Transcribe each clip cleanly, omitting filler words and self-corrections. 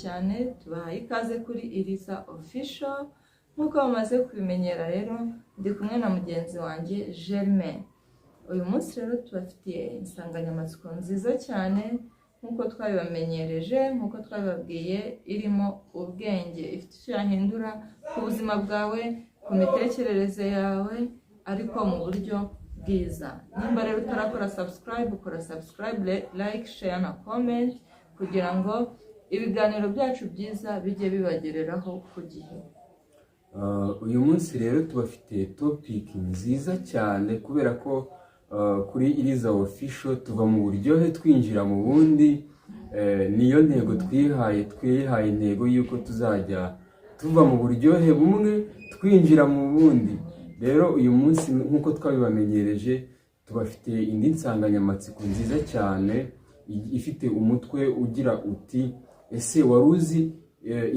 Cyane tubahaye ikaze kuri Iriza Official. Nk'uko bamaze kubimenyera rero, ndi kumwe na mugenzi wanjye Germain. Uyu munsi rero tubafitiye insanganyamatsiko nziza cyane nk'uko twabibamenyereje, nk'uko twabibabwiye, irimo ubwenge, ifite icyo yahindura ku buzima bwawe, ku mitekerereze yawe, ariko mu buryo bwiza. Nimba rero utarakora subscribe, ukora subscribe, like, share na comment kugira ngo ibiganiro byacu byiza bijye bibagereraho ku gihe. Uyu munsi rero tubafitiye topic nziza cyane kubera ko kuri Iriza Official tuva mu buryohe twinjira mu bundi. Niyo ntego twihaye intego y'uko tuzajya tuva mu buryohe bumwe twinjira mu bundi. Rero uyu munsi, nk'uko twabibamenyereje, tubafitiye indi nsanganyamatsiko nziza cyane ifite umutwe ugira uti: "Ese wari uzi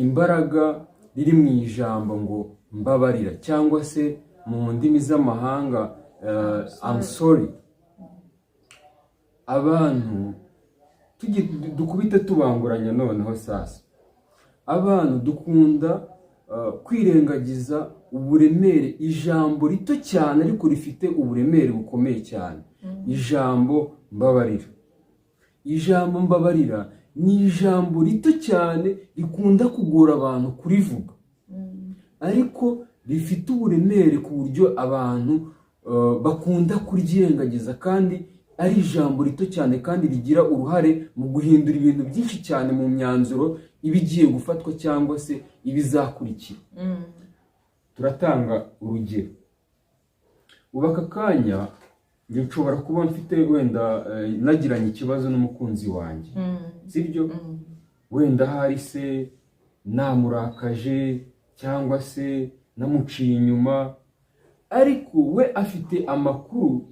imbaraga riri mu ijambo ngo mbabarira, cyangwa se mu ndimi z'amahanga 'I'm sorry'?" Abantu dukubite tubanguranya noneho sasa, abantu dukunda kwirengagiza uburemere, ijambo rito cyane ariko rifite uburemere bukomeye cyane, ijambo mbabarira. Ijambo mbabarira ni ijambo rito cyane rikunda kugora abantu kurivuga, ariko rifite uburemere ku buryo abantu bakunda kuryirengagiza, kandi ari ijambo rito cyane kandi rigira uruhare mu guhindura ibintu byinshi cyane mu myanzuro iba igiye gufatwa cyangwa se ibizakurikira. Turatanga urugero. Ubu aka kanya njye nshobora kuba mfite wenda nagiranye ikibazo n'umukunzi wanjye, sibyo? Wenda ahari se namurakaje cyangwa se namuciye inyuma, ariko we afite amakuru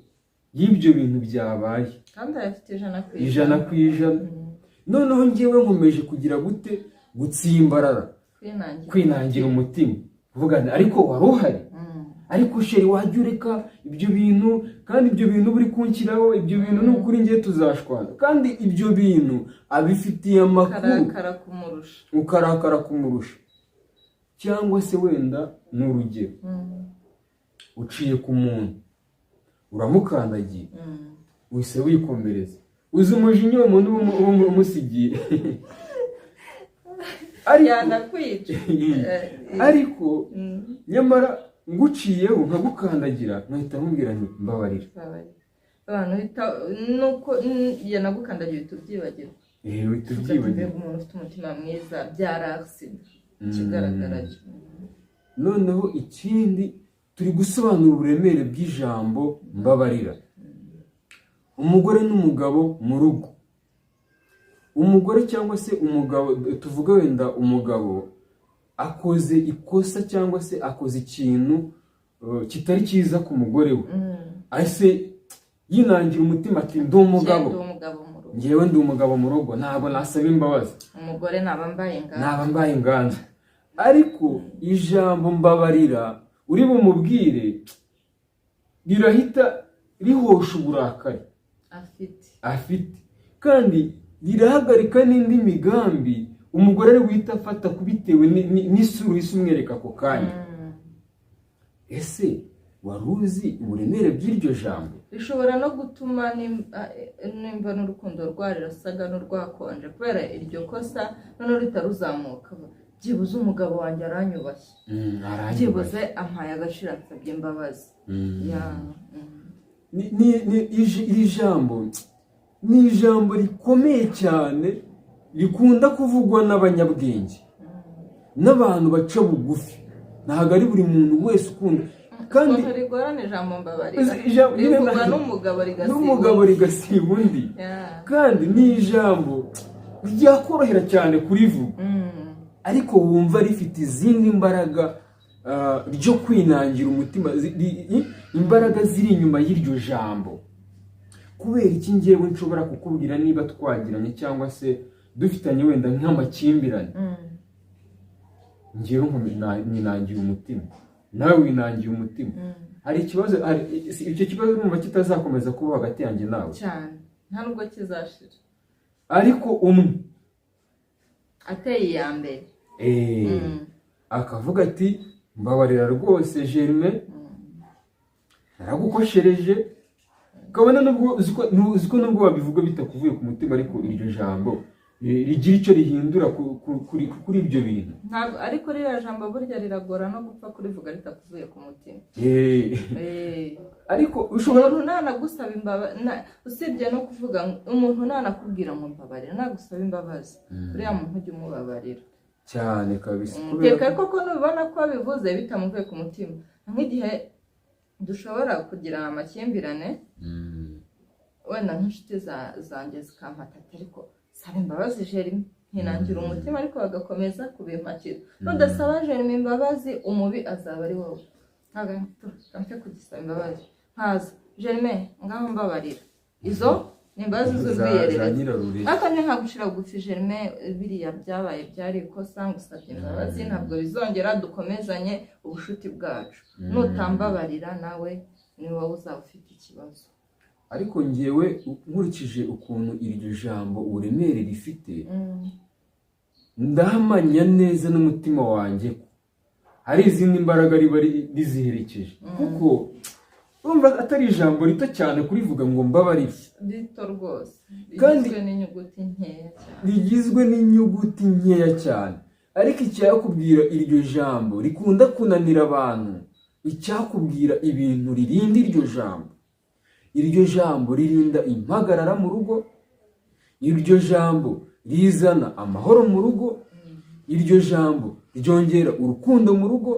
y'ibyo bintu byabaye. Kandi ayafite 100%. 100%. Noneho ngewe nkomeje kugira gute? Gutsimbarara. Kwinangira. Kwinangira umutima, kuvuga nti: "Ariko wari uhari, ariko chéri, wajya ureka ibyo bintu, kandi ibyo bintu buri kunshyiraho, ibyo bintu ni ukuri ngiye tuzashwana." Kandi ibyo bintu abifitiye amakuru. Karakara kumurusha. Ukarakara kumurusha. Cyangwa se wenda ni urugero, uciye ku muntu uramukandagiye, uhise wikomereza. Uzi umujinya uwo muntu uba umusigiye? Ariko Yanakwica. Ariko nyamara nguciyeho nkagukandagira, nkahita nkubwira nti: "Mbabarira." Babarira. Abantu nuko yanagukandagiye uhita ubyibagirwa. Uhita Uvuga ati, ubyibagirwa. "Mbega umuntu ufite umutima mwiza, byari accident." Ikigaragara cyo. Noneho ikindi, turi gusobanura uburemere bw'ijambo mbabarira. Umugore n'umugabo mu rugo, umugore cyangwa se umugabo, tuvuge wenda umugabo akoze ikosa cyangwa se akoze ikintu kitari cyiza ku mugore we, ahise yinangira umutima ati: "Ndi umugabo." Ndi umugabo mu rugo. "Ngewe ndi umugabo mu rugo, ntabwo nasaba imbabazi." Umugore naba mbaye ngaho. Naba mbaye inganzo. Ariko ijambo mbabarira uri bumubwire rirahita rihosha uburakari afite. Afite, kandi rirahagarika n'indi migambi umugore ari guhita afata bitewe n'isura uhise umwereka ako kanya. Ese wari uzi uburemere bw'iryo jambo? Bishobora no gutuma nimba n'urukundo rwarirasaga n'urwakonje kubera iryo kosa, noneho ritaruzamuka. Byibuze umugabo wanjye aranyubashye, byibuze ampaye agaciro, ansabye imbabazi. Ya. Iri jambo ni ijambo rikomeye cyane, rikunda kuvugwa n'abanyabwenge n'abantu baca bugufi. Ntabwo ari buri muntu wese ukunda kandi Ukuntu rigorana, ijambo mbabarira Ijambo rivugwa n'umugabo rigasiba n'umugabo undi. Rigasiba undi. Kandi ni ijambo ryakorohera cyane kurivuga, ariko wumva rifite izindi mbaraga ryo kwinangira umutima, imbaraga ziri inyuma y'iryo jambo. Kubera iki ngewe nshobora kukubwira niba twagiranye cyangwa se dufitanye wenda nk'amakimbirane, ngewe ninangira umutima, nawe winangiye umutima, hari ikibazo, icyo kibazo numva kitazakomeza kuba hagati yanjye nawe. Cyane, nta nubwo kizashira. Ariko umwe Ateye iya mbere. Akavuga ati: "Mbabarira rwose Germain, naragukoshereje." Kabone nubwo uzi ko nubwo wabivuga bitakuvuye ku mutima, ariko iryo jambo rigira icyo rihindura kuri ibyo bintu. Ntabwo, ariko ririya jambo burya riragora no gupfa kurivuga ritakuvuye ku mutima. Ariko ushobora Umuntu nanagusaba imbabazi, usibye no kuvuga umuntu nanakubwira ngo mbabarira, nagusaba imbabazi, uriya muntu ujya umubabarira. Cyane kabisa, kubera Reka koko nubibona ko wabivuze bitamuvuye ku mutima, nk'igihe dushobora kugira amakimbirane, wenda nk'inshuti zanjye zikampata ati: "Ariko saba imbabazi Jeremy." Nkinangira umutima, ariko bagakomeza kubimpakira: "Nudasaba Jeremy imbabazi, umubi azaba ari wowe." Ntabwo mfe kugisaba imbabazi, nkaza: "Jeremy, ngaho mbabarira." Izo ni imbabazi za z'urwiyererezi. Nyirarureshwa. Ariko ni nka gushira bugufi: "Jeremy, biriya byabaye byari ikosa, ngusabye imbabazi, ntabwo bizongera, dukomezanye ubushuti bwacu. Nutambabarira nawe ni wowe uzaba ufite ikibazo." Ariko ngewe nkurikije ukuntu iryo jambo uburemere rifite, ndahamanya neza n'umutima wanjye ko hari izindi mbaraga riba riziherekeje, kuko urumva atari ijambo rito cyane kurivuga ngo mbabarire. Rito rwose. Kandi rigizwe n'inyuguti nkeya cyane. Rigizwe n'inyuguti nkeya cyane, ariko icyakubwira iryo jambo rikunda kunanira abantu, icyakubwira ibintu ririnda iryo jambo. Iryo jambo ririnda impagarara mu rugo, iryo jambo rizana amahoro mu rugo, iryo jambo ryongera urukundo mu rugo,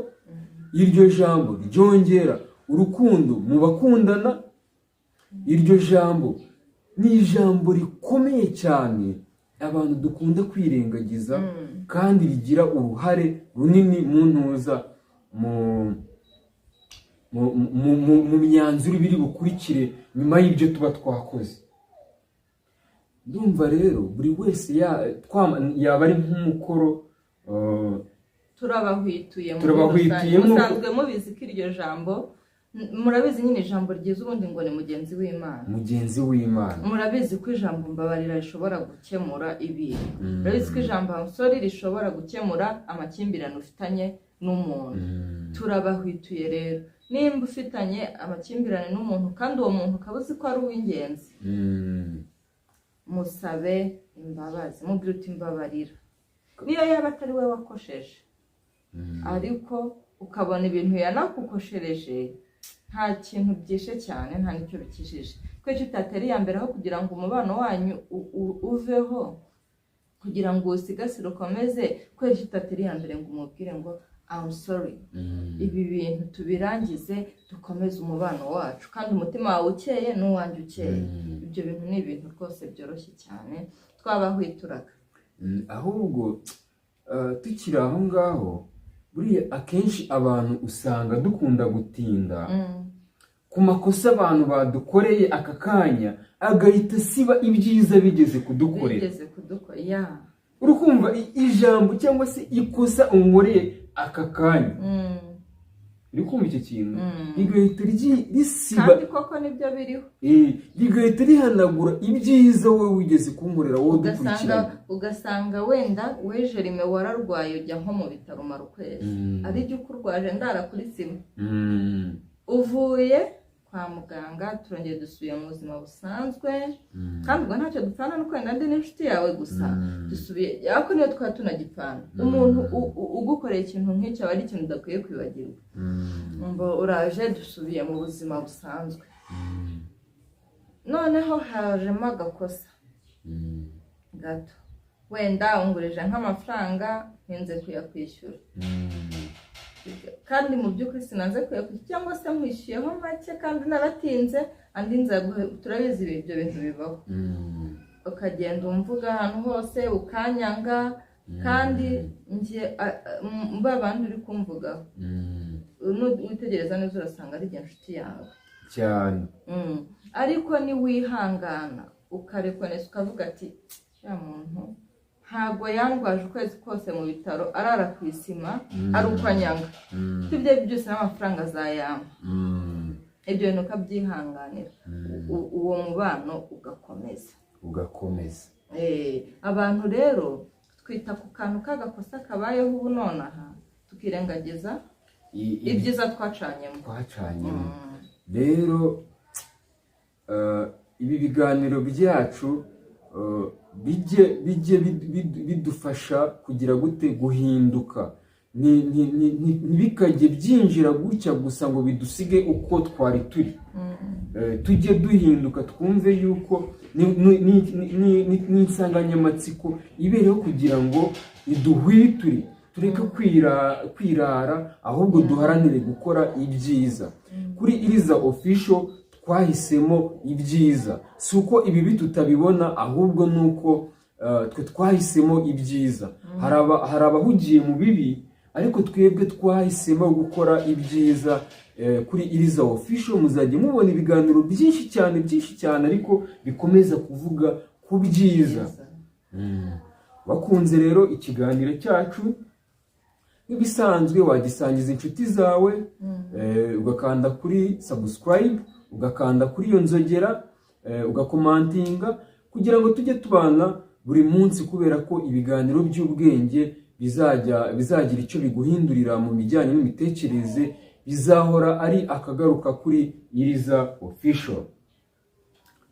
iryo jambo ryongera urukundo mu bakundana. Iryo jambo ni ijambo rikomeye cyane abantu dukunda kwirengagiza, kandi rigira uruhare runini mu ntuza mu myanzuro ibiri bukurikire nyuma y'ibyo tuba twakoze. Ndumva rero buri wese yaba ari nk'umukoro Turabahwituye muri Turabahwituye. rusange. Nk'uko Musanzwe mubizi ko iryo jambo, murabizi nyine, ijambo ryiza ubundi ngo ni mugenzi w'Imana. Mugenzi w'Imana. Murabizi ko ijambo mbabarira rishobora gukemura ibintu. Murabizi ko ijambo sorry rishobora gukemura amakimbirane ufitanye n'umuntu. Turabahwituye rero, nimba ufitanye amakimbirane n'umuntu kandi uwo muntu ukaba uzi ko ari uw'ingenzi, musabe imbabazi, mubwire uti: "Mbabarira." Niyo yaba atari we wakosheje, ariko ukabona ibintu yanakukoshereje nta kintu byishe cyane, nta n'icyo bikijije, kuko icyo utatera iya mbere aho kugira ngo umubano wanyu uveho, kugira ngo uwusigasire ukomeze, kubera icyo utatera iya mbere ngo umubwire ngo: "I'm sorry, ibi bintu tubirangize, dukomeze umubano wacu," kandi umutima wawe ukeye n'uwanjye ukeye. Ibyo bintu ni ibintu rwose byoroshye cyane, twabahwituraga. Ahubwo tukiri aho ngaho, buriya akenshi abantu usanga dukunda gutinda ku makosa abantu badukoreye aka kanya, agahita asiba ibyiza bigeze kudukorera. Bigeze kudukora ya. Uri kumva ijambo cyangwa se ikosa unkoreye aka kanya, uri kumva icyo kintu, rigahita risiba Kandi koko nibyo biriho. Rigahita rihanagura ibyiza wowe wigeze kunkorera, wowe Ugasanga udukurikiranye. Ugasanga wenda we Jerime wararwaye, ujya nko mu bitaro umara ukwezi, ari jya ukurwaje ndara kuri sima. Uvuye kwa muganga, turongeye dusubiye mu buzima busanzwe, kandi ubwo ntacyo dupfana no kwenda ndi n'inshuti yawe gusa. Dusubiye, ariko niyo twaba tunagipfana, umuntu ugukoreye ikintu nk'icyo aba ari ikintu udakwiye kwibagirwa. Ngo uraje, dusubiye mu buzima busanzwe, noneho hajemo agakosa gato, wenda ungurije nk'amafaranga ntinze kuyakwishyura, kandi mu by'ukuri sinanze kuyakwishyura, cyangwa se nkwishyuyeho make kandi naratinze, andi nzaguhe. Turabizi ibyo bintu bibaho. Ukagenda umvuga ahantu hose, ukanyanga, kandi njye ba bandi uri kumvugaho, witegereza neza urasanga ari igihe inshuti yawe. Cyane. Ariko niwihangana ukarekonesa, ukavuga ati: "Ya muntu ntabwo yandwaje ukwezi kose mu bitaro arara ku isima ari uko anyanga. Ibyo byose n'amafaranga azayampa." Ibyo bintu ukabyihanganira, uwo mubano ugakomeza. Ugakomeza. Abantu rero Twita ku kantu k'agakosa kabayeho ubu nonaha, tukirengagiza ibyiza twacanyemo. Twacanyemo. Rero ibi biganiro byacu bijye bidufasha kugira gute? Guhinduka. Ntibikajye byinjira gutya gusa ngo bidusige uko twari turi. Tujye duhinduka, twumve yuko ni insanganyamatsiko ibereho kugira ngo iduhwiture, tureke kwirara, ahubwo duharanire gukora ibyiza. Kuri Iriza Official twahisemo ibyiza. Si uko ibibi tutabibona, ahubwo ni uko twe twahisemo ibyiza. Hari abahugiye mu bibi, ariko twebwe twahisemo gukora ibyiza. Kuri Iriza Official muzajya mubona ibiganiro byinshi cyane, byinshi cyane, ariko bikomeza kuvuga ku byiza. Bakunze rero ikiganiro cyacu, nk'ibisanzwe wagisangiza inshuti zawe, ugakanda kuri subscribe, ugakanda kuri iyo nzogera, ugacommentinga kugira ngo tujye tubana buri munsi, kubera ko ibiganiro by'ubwenge bizajya bizagira icyo biguhindurira mu bijyanye n'imitekerereze bizahora ari akagaruka kuri Iriza Official.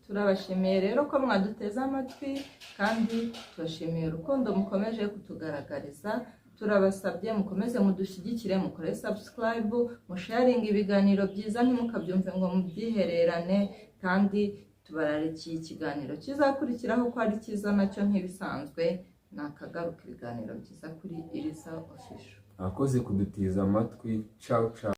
Turabashimiye rero ko mwaduteze amatwi, kandi tubashimiye urukundo mukomeje kutugaragariza. Turabasabye mukomeze mudushyigikire, mukore subscribe, musharinge ibiganiro byiza, ntimukabyumve ngo mubyihererane. Kandi tubararikiye ikiganiro kizakurikiraho ko ari cyiza nacyo nk'ibisanzwe. Ni akagaruka, ibiganiro byiza kuri Iriza Official. Abakoze kudutiza amatwi. Ciao ciao.